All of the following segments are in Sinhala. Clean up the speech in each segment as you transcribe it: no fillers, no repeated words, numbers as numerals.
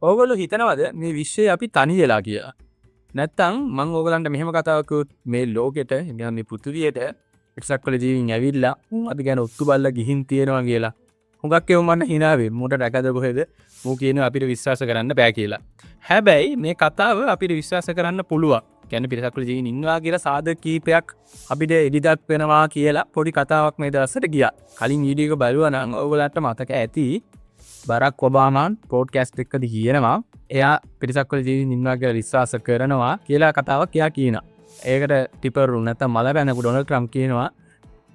ඕගොල්ලෝ හිතනවද මේ විශ්වයේ අපි තනි වෙලා කියලා? නැත්තම් මං ඕගලන්ට මෙහෙම කතාවක් කිව්වොත් මේ ලෝකෙට, නිකන් මේ පෘථිවියට පිටසක්වල ජීවීන් ඇවිල්ලා උන් අපි ගැන ඔත්තු බලලා ගිහින් තියෙනවා කියලා. හුඟක් ඒවා මට hina වෙයි. මූට රැකද කොහෙද? මූ කියනවා අපිට විශ්වාස කරන්න බෑ කියලා. හැබැයි මේ කතාව අපිට විශ්වාස කරන්න පුළුවන්. කියන්නේ පිටසක්වල ජීවීන් ඉන්නවා කියලා සාධක කීපයක් අපිට එළිදක් වෙනවා කියලා පොඩි කතාවක් මේ දවස්වල ගියා. කලින් වීඩියෝ එක බලුවා නම් ඕගොල්ලන්ට මතක ඇති බරක් ඔබාමා පොඩ්කාස්ට් එකකදී කියනවා එයා පිටසක්වල ජීවීන් ඉන්නවා කියලා විශ්වාස කරනවා කියලා කතාවක් එයා කියනවා. ඒකට ටිපර් වුණ නැත්නම් මල බැනපු ඩොනල්ඩ් ට්‍රම්ප් කියනවා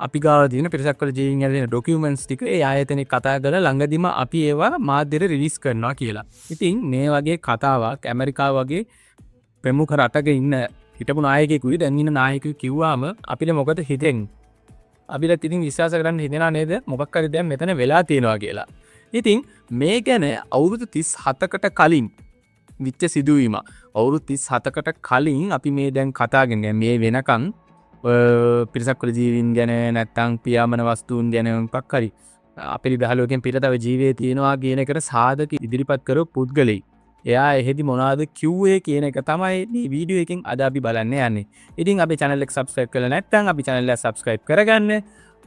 අපි ගාව තියෙන පිටසක්වල ජීවීන් ගැන තියෙන ඩොකියුමන්ට්ස් ටික ඒ ආයතනේ කතා කරලා ළඟදිම අපි ඒවා මාධ්‍යට රිලීස් කරනවා කියලා. ඉතින් මේ වගේ කතාවක් ඇමරිකාව වගේ ප්‍රමුඛ රටක ඉන්න හිටපු නායකයෙකුයි දැන් ඉන්න නායකයෙකු කිව්වාම අපිට මොකද හිතෙන්නේ? අපිට ඉතින් විශ්වාස කරන්න හිතෙනා නේද? මොකක් හරි දෙයක් මෙතන වෙලා තියෙනවා කියලා. ඉතින් මේ ගැන අවුරුදු 37කට කලින් විච්ච සිදුවීම. අවුරුදු 37කට කලින් අපි මේ දැන් කතා කරන්නේ මේ වෙනකන් පිරිසක්වල ජීවීන් ගැන නැත්තම් පියාඹන වස්තුන් ගැන මොකක් හරි අපේ ග්‍රහලෝකයෙන් පිට තව ජීවය තියෙනවා කියන එකට සාධක ඉදිරිපත් කරපු පුද්ගලෙක්. එයා එහෙදි මොනවද කිව්වේ කියන එක තමයි මේ වීඩියෝ එකෙන් අද අපි බලන්න යන්නේ. ඉතින් අපේ channel එක subscribe කරලා නැත්නම් අපි channel එක subscribe කරගන්න.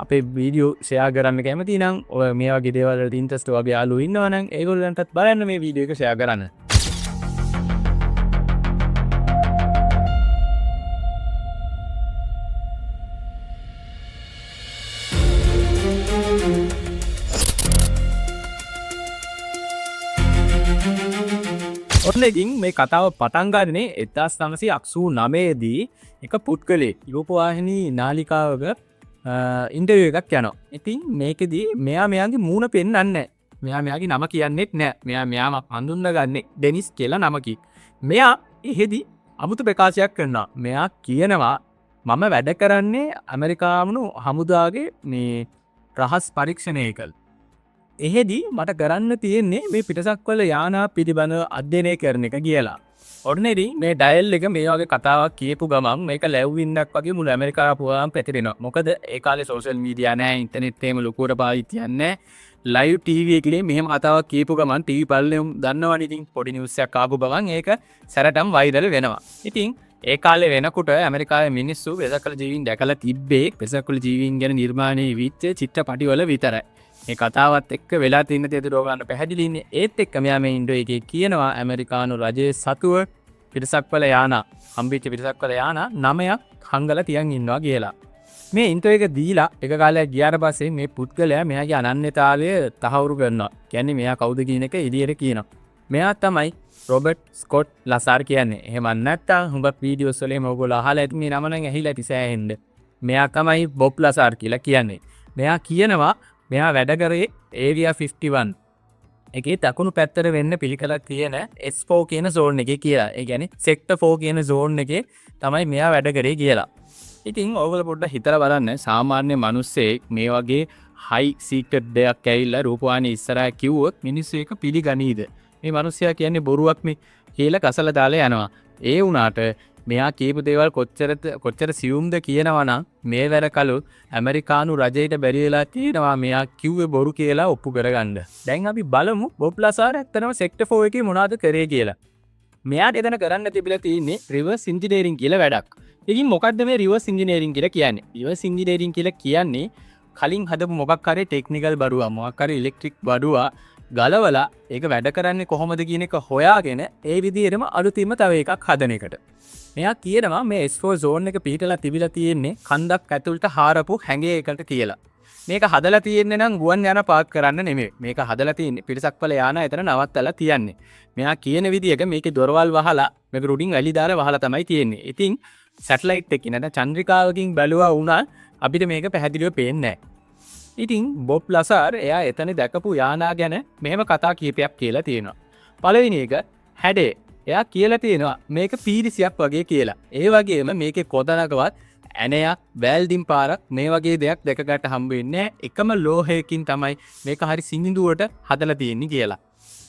අපේ වීඩියෝ ෂෙයා කරන්න කැමති නම් ඔය මේ වගේ දේවල් වලට ඉන්ට්‍රස්ට් වගේ යාළුවෝ ඉන්නවා නම් ඒගොල්ලන්ටත් බලන්න මේ වීඩියෝ එක ෂෙයා කරන්න. ඔන්න ඉතින් මේ කතාව පටන් ගන්නේ එක්දාස් නවසිය අසූ නවයේදී එක පුද්ගලයෙක් රූපවාහිනී නාලිකාවක ඉන්ටර්විව් එකක් යනවා. ඉතින් මේකෙදී මෙයා මෙයාගේ මූණ පෙන්වන්නේ නෑ. මෙයා මෙයාගේ නම කියන්නෙත් නෑ. මෙයා මෙයාම හඳුන්වගන්නේ ඩෙනිස් කියලා නමකින්. මෙයා එහෙදි අමුතු ප්‍රකාශයක් කරනවා. මෙයා කියනවා මම වැඩ කරන්නේ ඇමරිකානු හමුදාගේ මේ රහස් පරීක්ෂණයක. එහෙදි මට කරන්න තියෙන්නේ මේ පිටසක්වල යානා පිළිබඳව අධ්‍යයනය කරන එක කියලා. ඔන්න ඉතින් මේ ඩයල් එක මේ වගේ කතාවක් කියපු ගමන් මේක ලැබ්වින්නක් වගේ මුළු ඇමරිකාව පුරාම පැතිරෙනවා. මොකද ඒ කාලේ සෝෂල් මීඩියා නෑ, ඉන්ටර්නෙට් එහෙම ලොකුවට පාවිච්චි නෑ. ලයිව් ටීවී එකේ මෙහෙම කතාවක් කියපු ගමන් ටීවී බලන උන් දන්නවනේ ඉතින් පොඩි නිවුස් එකක් ආපු ගමන් ඒක සැරටම වෛරල් වෙනවා. ඉතින් ඒ කාලේ වෙනකොට ඇමරිකාවේ මිනිස්සු වෙසක්වල ජීවීන් දැකලා තිබ්බේ වෙසක්වල ජීවීන් ගැන නිර්මාණය වෙච්ච චිත්‍රපටිවල විතරයි. මේ කතාවත් එක්ක වෙලා තියෙන දේ දොර ගන්න පැහැදිලිනේ. ඒත් එක්ක මෙයා මේ ඉන්ඩෝ එකේ කියනවා ඇමරිකානු රජයේ සතුව පිටසක්වල යානා හම්බෙච්ච පිටසක්වල යානා 9ක් හංගලා තියන් ඉන්නවා කියලා. මේ ඉන්ටෝ එක දීලා එක කාලයක් ගියාට පස්සේ මේ පුද්ගලයා මෙයාගේ අනන්‍යතාවය තහවුරු කරනවා. කියන්නේ මෙයා කවුද කියන එක එළියට කියනවා. මෙයා තමයි රොබර්ට් ස්කොට් ලසාර් කියන්නේ. එහෙම නැත්නම් හුඟක් වීඩියෝස් වල එහෙම ඔයගොල්ලෝ අහලා ඇති මේ නම නම් ඇහිලා ඇති සෑහෙන්න. මෙයා තමයි බොබ් ලසාර් කියලා කියන්නේ. මෙයා කියනවා මෙයා වැඩ කරේ ඒරියා 51 එකේ දකුණු පැත්තට වෙන්න පිළිකලක් තියෙන S4 කියන සෝන් එකේ කියලා. ඒ කියන්නේ සෙක්ටර් 4 කියන සෝන් එකේ තමයි මෙයා වැඩ කරේ කියලා. ඉතින් ඔයගොල්ලෝ පොඩ්ඩක් හිතලා බලන්න, සාමාන්‍ය මිනිස්සෙක් මේ වගේ හයි සීක්‍රට් දෙයක් ඇවිල්ලා රූපවාහිනිය ඉස්සරහා කිව්වොත් මිනිස්සු ඒක පිළිගනීද? මේ මිනිස්සයා කියන්නේ බොරුවක් මේ කියලා කසලා දාලා යනවා. ඒ වුණාට මෙයා කියපු දේවල් කොච්චර සියුම්ද කියනවා නම් මේ වැරකලු ඇමරිකානු රජයට බැරි වෙලා තියෙනවා මෙයා කිව්වේ බොරු කියලා ඔප්පු කරගන්න. දැන් අපි බලමු බොබ් ලසාර් ඇත්තටම සෙක්ටර් 4 එකේ මොනවද කරේ කියලා. මෙයාට එතන කරන්න තිබිලා තියෙන්නේ රිවර්ස් ඉන්ජිනියරින් කියලා වැඩක්. ඉතින් මොකද්ද මේ රිවර්ස් ඉන්ජිනියරින් කියලා කියන්නේ? රිවර්ස් ඉන්ජිනියරින් කියලා කියන්නේ කලින් හදපු මොකක් හරි ටෙක්නිකල් බඩුවක්, මොකක් හරි ඉලෙක්ට්‍රික් බඩුවක් ගලවලා ඒක වැඩ කරන්නේ කොහොමද කියන එක හොයාගෙන ඒ විදිහටම අලුතින්ම තව එකක් හදන එකට. මෙයා කියනවා මේ S4 zone එක පිහිටලා තිබිලා තියෙන්නේ කන්දක් ඇතුළට හාරපු හැඟේ එකට කියලා. මේක හදලා තියෙන්නේ නම් ගුවන් යාන පාක් කරන්න නෙමෙයි. මේක හදලා තියෙන්නේ පිටසක්වල යාන එතන නවත්තලා තියන්නේ. මෙයා කියන විදිහට මේකේ දොරවල් වහලා මේක උඩින් වැලි දාලා වහලා තමයි තියෙන්නේ. ඉතින් සැටලයිට් එකකින් නැත්නම් චන්ද්‍රිකාවකින් බැලුවා වුණා අපිට මේක පැහැදිලිව පේන්නේ නැහැ. ඉතින් බොබ් ලසාර් එයා එතන දැකපු යානා ගැන මෙහෙම කතා කීපයක් කියලා තියෙනවා. පළවෙනි එක හැඩේ. එයා කියලා තියෙනවා මේක පීරිසියක් වගේ කියලා. ඒ වගේම මේකේ කොතනකවත් ඇණයක්, වැල්ඩින් පාරක් මේ වගේ දෙයක් දැක ගන්න හම්බ වෙන්නේ නැහැ. එකම ලෝහයකින් තමයි මේක හරි සිනිඳුවට හදලා තියෙන්නේ කියලා.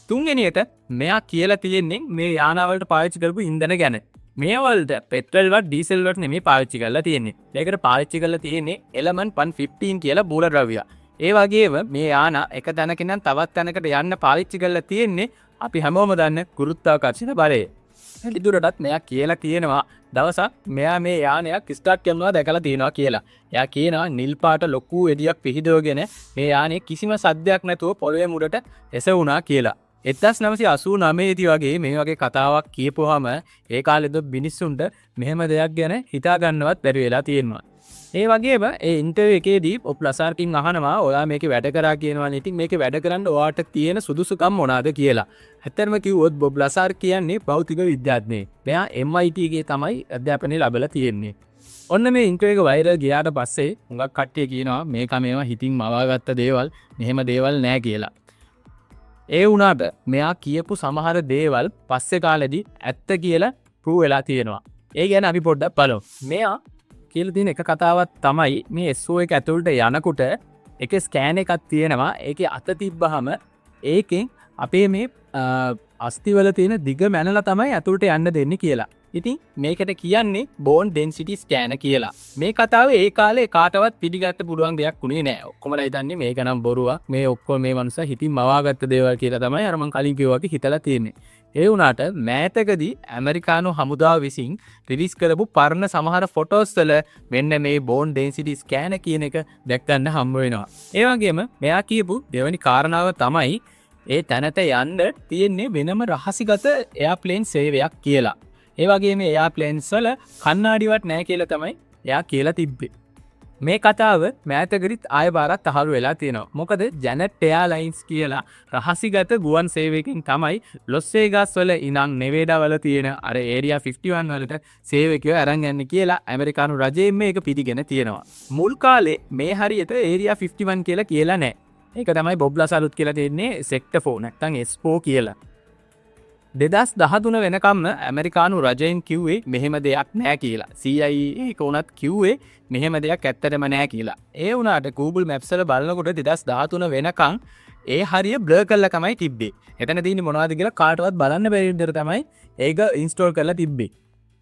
තුන්වෙනියට මෙයා කියලා තියෙන්නේ මේ යානාවලට පාවිච්චි කරපු ඉන්ධන ගැන. මේ වලට පෙට්‍රල් වත් ඩීසල් වත් නෙමෙයි පාවිච්චි කරලා තියෙන්නේ. මේකට පාවිච්චි කරලා තියෙන්නේ එලමන් 115 කියලා මූල ද්‍රව්‍ය. ඒ වගේම මේ යානා එක තැනකින් නම් තවත් තැනකට යන්න පාවිච්චි කරලා තියෙන්නේ අපි හැමෝම දන්න ගුරුත්වාකර්ෂණ බලය. වැඩිදුරටත් මෙයා කියලා තියෙනවා දවසක් මෙයා මේ යානයක් ස්ටාර්ට් කරනවා දැකලා තියෙනවා කියලා. එයා කියනවා නිල් පාට ලොකු වෙඩියක් පිහිදුවගෙන මේ යානය කිසිම සද්දයක් නැතුව පොළොවේ මුඩට එසවුණා කියලා. 1989 දී වගේ මේ වගේ කතාවක් කියපුවාම ඒ කාලෙද මිනිස්සුන්ට මෙහෙම දෙයක් ගැන හිතා ගන්නවත් බැරි වෙලා තියෙනවා. ඒ වගේම ඒ ඉන්ටර්විව් එකේදී බොබ් ලසාර්කින් අහනවා ඔයා මේකේ වැඩ කරා කියනවනේ, ඉතින් මේකේ වැඩ කරන්න ඔයාට තියෙන සුදුසුකම් මොනවාද කියලා. ඇත්තටම කිව්වොත් බොබ් ලසාර් කියන්නේ භෞතික විද්‍යාඥයෙක්. මෙයා MIT එකේ තමයි අධ්‍යාපනය ලැබලා තියෙන්නේ. ඔන්න මේ ඉන්ටර්විව් එක වෛරල් ගියාට පස්සේ හුඟක් කට්ටිය කියනවා මේක මේවා හිතින් මවාගත්ත දේවල්, මෙහෙම දේවල් නෑ කියලා. ඒ වුණාට මෙයා කියපු සමහර දේවල් පස්සේ කාලෙදි ඇත්ත කියලා ප්‍රූව් වෙලා තියෙනවා. ඒ ගැන අපි පොඩ්ඩක් බලමු. මෙයා කියලා තියෙන එක කතාවක් තමයි මේ SO එක ඇතුළට යනකොට එක ස්කෑන් එකක් තියෙනවා. ඒකේ අත තිබ්බහම ඒකෙන් අපේ මේ අස්තිවල තියෙන දිග මැනලා තමයි ඇතුළට යන්න දෙන්නේ කියලා. ඉතින් මේකට කියන්නේ බෝන් ඩෙන්සිටි ස්කෑන කියලා. මේ කතාව ඒ කාලේ කාටවත් පිළිගන්න පුළුවන් දෙයක් වුණේ නෑ. ඔක්කොමලා හිතන්නේ මේක නම් බොරුවක්, මේ ඔක්කොම මේ මනුස්සයා හිතින් මවාගත්ත දේවල් කියලා තමයි අර මං කලින් කිව්වා වගේ හිතලා තියෙන්නේ. ඒ වුණාට මෑතකදී ඇමරිකානු හමුදාව විසින් රිලීස් කරපු පරණ සමහර ෆොටෝස් වල මෙන්න මේ බෝන් ඩෙන්සිටි ස්කෑන කියන එක දැක් ගන්න හම්බ වෙනවා. ඒ වගේම මෙයා කියපු දෙවැනි කාරණාව තමයි ඒ තැනට යන්න තියෙන්නේ වෙනම රහසිගත එයාප්ලේන් සේවයක් කියලා. ඒ වගේම එයාප්ලේන්ස් වල කණ්ණාඩිවත් නෑ කියලා තමයි එයා කියලා තිබ්බේ. මේ කතාව මෑතකදීත් ආය පාරක් තහවුරු වෙලා තියෙනවා. මොකද ජැනට් එයාලයින්ස් කියලා රහසිගත ගුවන් සේවයකින් තමයි ලොස් වේගස් වල ඉඳන් නෙවේඩා වල තියෙන අර ඒරියා 51 වලට සේවකයෝ අරන් යන්නේ කියලා ඇමරිකානු රජයෙන් මේක පිළිගෙන තියෙනවා. මුල් කාලේ මේ හරියට ඒරියා 51 කියලා කියලා නෑ. ඒක තමයි බොබ් ලසාරුත් කියලා තියෙන්නේ සෙක්ටර් 4 නැත්තම් S4 කියලා. 2013 වෙනකම්ම ඇමරිකානු රජයෙන් කිව්වේ මෙහෙම දෙයක් නෑ කියලා. CIA එක වුණත් කිව්වේ මෙහෙම දෙයක් ඇත්තටම නෑ කියලා. ඒ වුණාට Google Maps වල බලනකොට 2013 වෙනකන් ඒ හරිය බ්ලර් කරලා තමයි තිබ්බේ. එතන තියෙන්නේ මොනවද කියලා කාටවත් බලන්න බැරි විදිහට තමයි ඒක ඉන්ස්ටෝල් කරලා තිබ්බේ.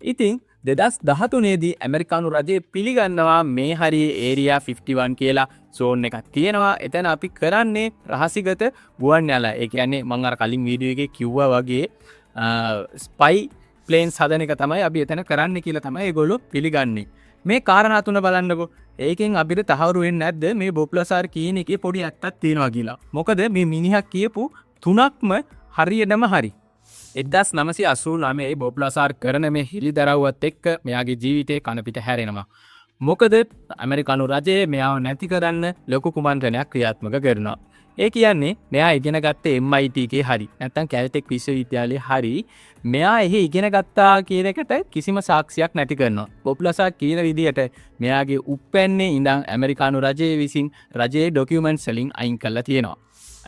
ඉතින් 2013 ඇමරිකානු රජය පිළිගන්නවා මේ හරියේ ඒරියා 51 කියලා සෝන් එකක් තියෙනවා. එතන අපි කරන්නේ රහසිගත ගුවන් යානා. ඒ කියන්නේ මං අර කලින් වීඩියෝ එකේ කිව්වා වගේ ස්පයි ප්ලේන්ස් හදන එක තමයි අපි එතන කරන්නේ කියලා තමයි ඒගොල්ලෝ පිළිගන්නේ. මේ කාරණා තුන බලන්නකෝ. ඒකෙන් අපිට තහවුරු වෙන්නේ නැද්ද මේ බොබ් ලසාර් කියන එකේ පොඩි ඇත්තක් තියෙනවා කියලා. මොකද මේ මිනිහා කියපු තුනක්ම හරියටම හරි. 1989 බොබ් ලසාර් කරන මේ හෙළිදරව්වත් එක්ක මෙයාගේ ජීවිතේ කන පිට හැරෙනවා. මොකද ඇමරිකානු රජය මෙයාව නැති කරන්න ලොකු කුමන්ත්‍රණයක් ක්‍රියාත්මක කරනවා. ඒ කියන්නේ මෙයා ඉගෙන ගත්තේ MIT එකේ හරි නැත්නම් කැල්ටෙක් විශ්වවිද්‍යාලයේ හරි මෙයා එහි ඉගෙන ගත්තා කියන එකට කිසිම සාක්ෂියක් නැති කරනවා. බොබ් ලසාර් කියන විදිහට මෙයාගේ උප්පැන්නේ ඉඳන් ඇමරිකානු රජය විසින් රජයේ ඩොකියුමන්ට්ස් වලින් අයින් කරලා තියෙනවා.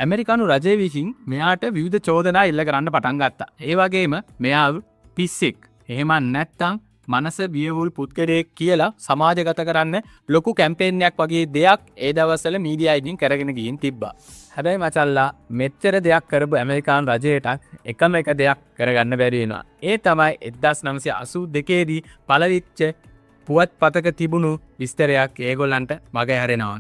ඇමරිකානු රජය විසින් මෙයාට විවිධ චෝදනා එල්ල කරන්න පටන් ගත්තා. ඒ වගේම මෙයා පිස්සෙක්. එහෙම නැත්නම් මනස වියවුල් පුද්ගලයෙක් කියලා සමාජගත කරන්න ලොකු කැම්පේන් එකක් වගේ දෙයක් ඒ දවස්වල මීඩියා එකකින් කරගෙන ගිහින් තිබ්බා. හැබැයි මචල්ලා මෙච්චර දෙයක් කරපු ඇමරිකානු රජයට එකම එක දෙයක් කරගන්න බැරි වෙනවා. ඒ තමයි 1982 දී පළවෙච්ච පුවත්පතක තිබුණු විස්තරයක් ඒගොල්ලන්ට මග හැරෙනවා.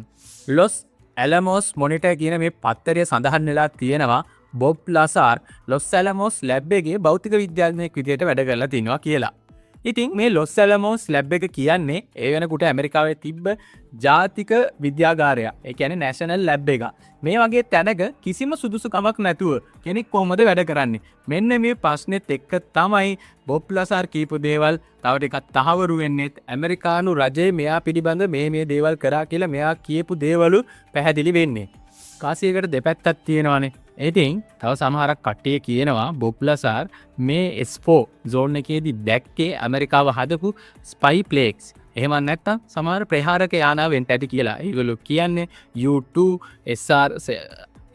ලොස් ඇලමෝස් මොනිටර් කියන මේ පත්තරය සඳහන් වෙලා තියෙනවා බොබ් ලසාර් ලොස් ඇලමෝස් ලැබ් එකේ භෞතික විද්‍යාඥයෙක් විදිහට වැඩ කරලා තිනවා කියලා. ඉතින් මේ ලොස් ඇලමෝස් ලැබ් එක කියන්නේ ඒ වෙනකොට ඇමරිකාවේ තිබ්බ ජාතික විද්‍යාගාරයක්. ඒ කියන්නේ නැෂනල් ලැබ් එක. මේ වගේ තැනක කිසිම සුදුසුකමක් නැතුව කෙනෙක් කොහොමද වැඩ කරන්නේ? මෙන්න මේ ප්‍රශ්නෙත් එක්ක තමයි බොබ් ලසාර් කියපු දේවල් තව ටිකක් තහවුරු වෙන්නෙත්, ඇමරිකානු රජය මෙයා පිළිබඳ මේ මේ දේවල් කරා කියලා මෙයා කියපු දේවලු පැහැදිලි වෙන්නේ. කාසියකට දෙපැත්තක් තියෙනවානේ. ඉතින් තව සමහරක් කට්ටිය කියනවා බොබ් ලසාර් මේ S4 zone එකේදී දැක්කේ ඇමරිකාව හදපු ස්පයි ප්ලේන්ස්. එහෙම නැත්නම් සමහර ප්‍රහාරක යානා වෙන්න ඇති කියලා. ඒගොල්ලෝ කියන්නේ U2 SR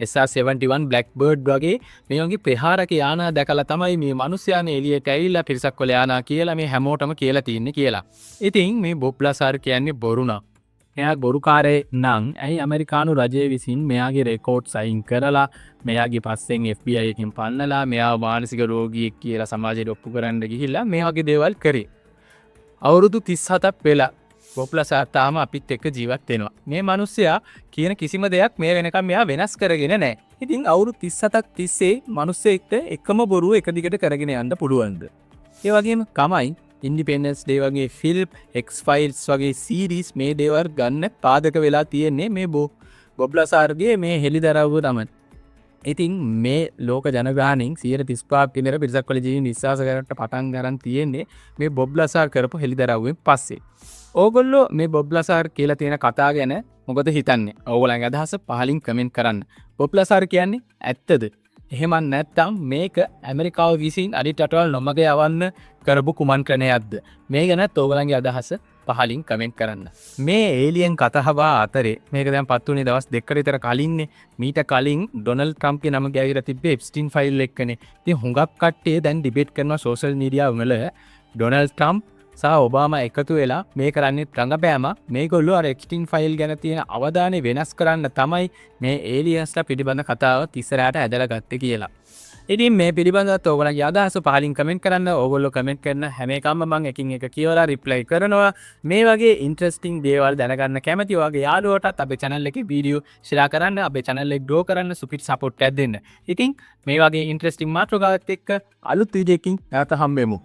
SR-71 Blackbird වගේ මේ වගේ ප්‍රහාරක යානා දැකලා තමයි මේ මිනිස්යානේ එළියට ඇවිල්ලා පිරිසක් වල යානා කියලා මේ හැමෝටම කියලා තින්නේ කියලා. ඉතින් මේ බොබ් ලසාර් කියන්නේ බොරු නම්, එයා බොරුකාරයෙක් නම් ඇයි ඇමරිකානු රජය විසින් මෙයාගේ රෙකෝඩ්ස් අයින් කරලා මෙයාගේ පස්සෙන් FBI එකකින් පන්නලා මෙයා මානසික රෝගියෙක් කියලා සමාජයට ඔප්පු කරන්න ගිහිල්ලා මේ වගේ දේවල් කරේ? අවුරුදු 37ක් වෙලා බොබ් ලසාර් තාම අපිත් එක්ක ජීවත් වෙනවා. මේ මිනිස්සයා කියන කිසිම දෙයක් මේ වෙනකම් මෙයා වෙනස් කරගෙන නැහැ. ඉතින් අවුරුදු 37ක් තිස්සේ මිනිස්සෙක්ට එකම බොරුව එක දිගට කරගෙන යන්න පුළුවන්ද? ඒ වගේම තමයි ඉන්ඩිපෙන්ඩන්ස් ඩේ වගේ ෆිල්ම්, එක්ස් ෆයිල්ස් වගේ සීරීස්, මේ දේවල් ගන්න පාදක වෙලා තියෙන්නේ මේ බොබ් ලසාර්ගේ මේ හෙළිදරව්ව තමයි. ඉතින් මේ ලෝක ජනගහනයෙන් 35ක් විතර පිරිසක් වල ජීවීන් විශ්වාස කරන්නට පටන් ගන්න තියෙන්නේ මේ බොබ් ලසාර් කරපු හෙළිදරව්වෙන් පස්සේ. ඕගොල්ලෝ මේ බොබ් ලසාර් කියලා තියෙන කතා ගැන මොකද හිතන්නේ? ඕගොල්ලන්ගේ අදහස පහලින් කමෙන්ට් කරන්න. බොබ් ලසාර් කියන්නේ ඇත්තද? එහෙම නැත්නම් මේක ඇමරිකාව විසින් අනිත් රටවල් නොමග යවන්න කරපු කුමන්ත්‍රණයක්ද? මේ ගැනත් ඕගොල්ලන්ගේ අදහස පහලින් කමෙන්ට් කරන්න. මේ ඒලියන් කතාබහ අතරේ මේක දැන් පත් වුණේ දවස් 2කට විතර කලින්නේ. මීට කලින් ඩොනල්ඩ් ට්‍රම්ප්ගේ නම ගැවිලා තිබ්බේ එප්ස්ටීන් ෆයිල් එක්කනේ. ඉතින් හුඟක් කට්ටිය දැන් ඩිබේට් කරනවා සෝෂල් මීඩියා වල, ඩොනල්ඩ් ට්‍රම්ප් සහ ඔබාමා එකතු වෙලා මේ කරන්නේ රඟපෑම, මේගොල්ලෝ අර එප්ස්ටීන් ෆයිල් ගැන තියෙන අවධානය වෙනස් කරන්න තමයි මේ ඒලියන්ස්ලා පිළිබඳ කතාව ඉස්සරහට ඇදලා ගත්තේ කියලා. ඉතින් මේ පිළිබඳවත් ඕගොල්ලන්ගේ අදහස පහලින් කමෙන්ට් කරන්න. ඕගොල්ලෝ කමෙන්ට් කරන හැම එකක්ම මං එකින් එක කියවලා රිප්ලයි කරනවා. මේ වගේ ඉන්ට්‍රෙස්ටිං දේවල් දැනගන්න කැමති ඔයාගේ යාළුවටත් අපේ channel එකේ වීඩියෝ ෂෙයා කරන්න, අපේ channel එක ග්‍රෝ කරන්න සුපිරි සපෝට් එකක් දෙන්න. ඉතින් මේ වගේ ඉන්ට්‍රෙස්ටිං මාතෘකාවක් එක්ක අලුත් වීඩියෝ එකකින් නැවත හම්බෙමු.